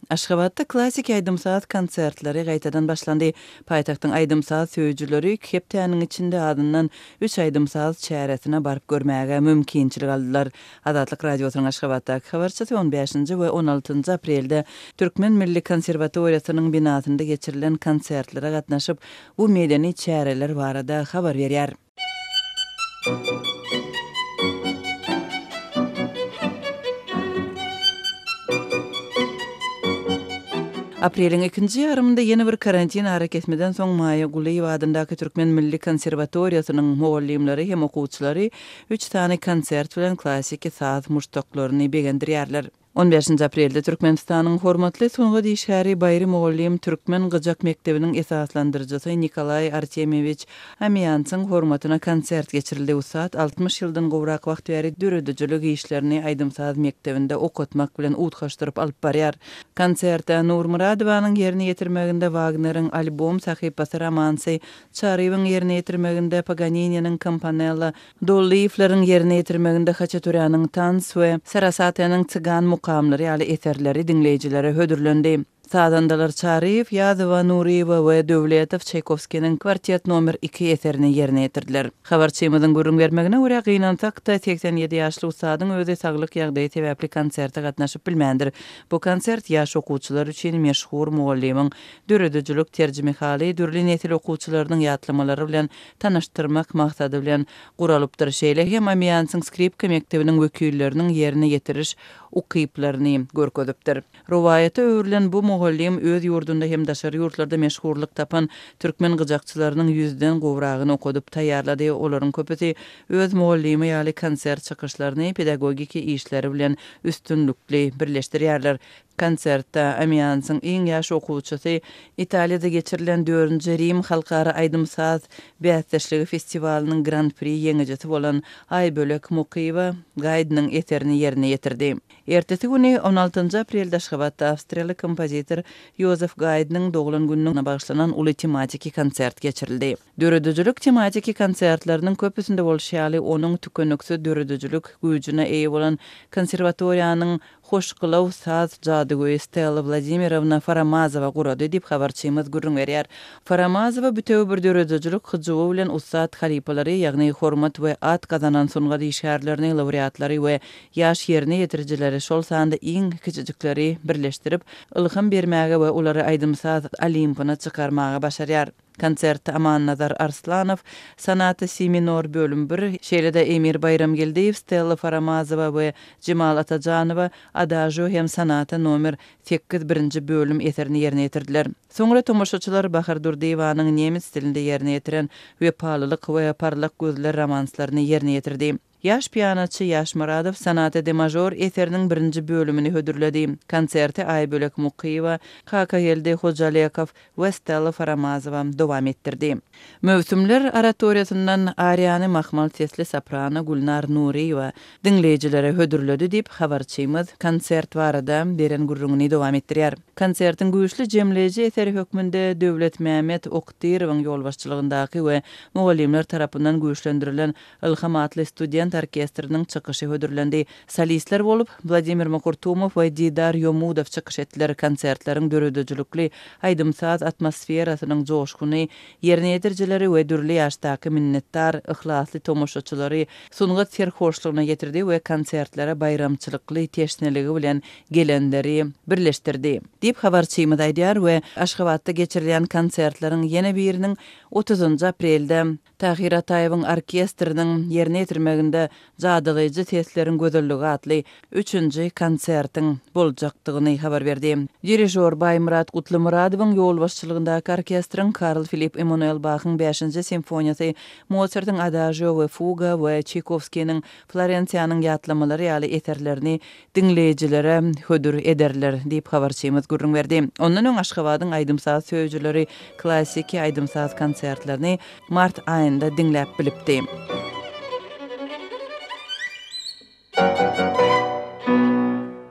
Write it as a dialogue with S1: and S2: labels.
S1: Aşgabatda klassiki aýdym-saz konsertleri gaýtadan başlandy. Paýtagtyň aýdym-saz söýüjileri iki hepdäniň içinde azyndan üç aýdym-saz çäresine baryp görmäge mümkinçilik aldylar. Azatlyk Radiosynyň Aşgabatdaky habarçysy on bäşinji we on altynjy aprelde Türkmen milli konserwatoriýasynyň binasynda geçirilen konsertlere gatnaşyp, bu medeni çäreler barada habar berýär. Apreliň ikinji ýarymynda ýene bir karantin arakesmeden soň Maýa Gulyýewa adyndaky Türkmen milli konserwatoriýasynyň mugallymlary hem okuwçylary üç sany konsert bilen klassiki saz muşdaklaryny begendirýärler. On bäşinji aprelde Türkmenistanyň Hormatly sungat işgäri Baýry mugallym türkmen gyjak mekdebiniň esaslandyryjysy Nikolaý Artemýewiç Amiýansyň hormatyna konsert geçirildi. Ussat 60 ýyldan gowrak wagt bäri döredijilik işlerini aýdym-saz mekdebinde okatmak bilen utgaşdyryp alyp barýar. Konsertde Nurmyradowanyň ýerine ýetirmeginde Wagneriň Albom sahypasy romansy, Çaryýewiň ýerine ýetirmeginde Paganininiň Kampanella Dollyýewleriň ýerine ýetirmeginde Haçaturýanyň Tans we Sarasateniň Cygan mukamlary ýaly eserleri diňleýjilere hödürlendi. Sazandalar Çaryýew, Ýazowa, Nuryýewa we Döwletow Çaýkowskiniň Kwartet nomer iki eserini ýerine ýetirdiler. Habarçymyzyň gürrüň bermegine görä, gynansak-da, 87 ýaşly ussadyň özi saglyk ýagdaýy sebäpli konserte gatnaşyp bilmändir. Bu konsert ýaş okuwçylar üçin meşhur mugallymyň döredijilik terjimehaly, dürli nesil okuwçylarynyň ýatlamalary bilen tanyşdyrmak maksady bilen guralypdyr, şeýle hem Amiansyň skripka mekdebiniň wekilleriniň ýerine ýetiriş ukyplaryny görkezipdir. Rowaýata öwrülen bu mugallym öz ýurdunda hem daşary ýurtlarda meşhurlyk tapan türkmen gyjakçylarynyň ýüzden gowragyny okadyp taýýarlady, olaryň köpüsi öz mugallymy ýaly konsert çykyşlaryny pedagogiki işleri bilen üstünlikli birleşdirýärler. Konsertde Amiansyň iň ýaş okuwçysy, Italiýada geçirilen dördünji Rim halkara aýdym-saz bäsdeşligi festiwalynyň Gran-pri ýeňijisi bolan Aýbölek Mukyýewa Gaýdnyň eserini ýerine ýetirdi. Ertesi güni, on altynjy aprelde Aşgabatda awstriýaly kompozitor Ýozef Gaýdnyň doglan gününe bagyşlanan uly tematiki konsert geçirildi. Döredijilik tematiki konsertleriniň köpüsinde bolşy ýaly, onuň tükeniksiz döredijilik güýjüne eýe bolan konserwatoriýanyň Hoşgylaw saz jadygöýi Stella Wladimirowna Faramazowa gurady diýip, habarçymyz gürrüň berýär. Faramazowa bütewi bir döredijilik hyjuwy bilen ussat halypalary, ýagny hormat we at gazanan sungat işgärlerini, laureatlary we ýaş ýerine ýetirijileri, şol sanda iň kiçijikleri birleşdirip, ylham bermäge we olary aýdym-saz olimpyna çykarmaga başarýar. Konsertde Amannazar Arslanow, Sonata si minor bölüm bir, şeýle-de Emir Baýramgeldiýew, Stella Faramazowa we Jemal Atajanowa Adažio hem Sonata nomer sekiz birinji bölüm eserini ýerine ýetirdiler. Soňra tomaşaçylar Bahar Durdyýewanyň nemes dilinde ýerine ýetiren Wepalylyk we Parlak gözler romanslaryny ýerine ýetirdi. Ýaş pianoçy Ýaş Myradow Sonata de major eseriniň birinji bölümini hödürledi. Konserti Aýbölek Mukyýewa, Kakageldi Hojalekow we Stella Faramazowa dowam etdirdi. Möwsümler oratoriýasyndan ariýany mahmal sesli soprano Gülnar Nuryýewa diňleýjilere hödürledi diýip, habarçymyz konsert barada beren gürrüňini dowam etdirýär. Konsertiň güýçli jemleýji eseri hökmünde Döwletmämmet Okdyrowyň ýolbaşçylygyndaky we mugallymlar tarapyndan güýçlendirilen Ylham atly student orkestriniň çykyşy hödürlendi. Solistler bolup, Wladimir Makurtumow we Didar Ýomudow çykyş etdiler. Konsertleriň döredijilikli aýdym-saz atmosferasynyň joşguny ýerine ýetirijileri we dürli ýaşdaky minnetdar, yhlasly tomaşaçylary sungat serhoşlugyna getirdi we konsertlere baýramçylykly teşneligi bilen gelenleri birleşdirdi. Diýip, habarçymyz aýdýar we Aşgabatda geçirilýän konsertleriň ýene biriniň otuzynjy aprelde Tahyr Ataýewiň orkestriniň ýerine ýetirmeginde Jadylaýjy sesleriň gözelligi atly üçünji konsertiň boljakdygyny habar berdi. Dirižýor Baýmyrat Gutlymyradowyň ýolbaşçylygyndaky orkestriň Karl Filipp Emmanuel Bahyň bäşinji simfoniýasy, Mosartyň Adažio we Fuga we Çaýkowskiniň Florensiýanyň ýatlamalary ýaly eserlerini diňleýjilere hödür ederler, diýip, habarçymyz gürrüň berdi. Ondan öň Aşgabadyň aýdym-saz söýüjileri klassiki aýdym-saz konsertlerini mart aýynda diňläp bilipdi.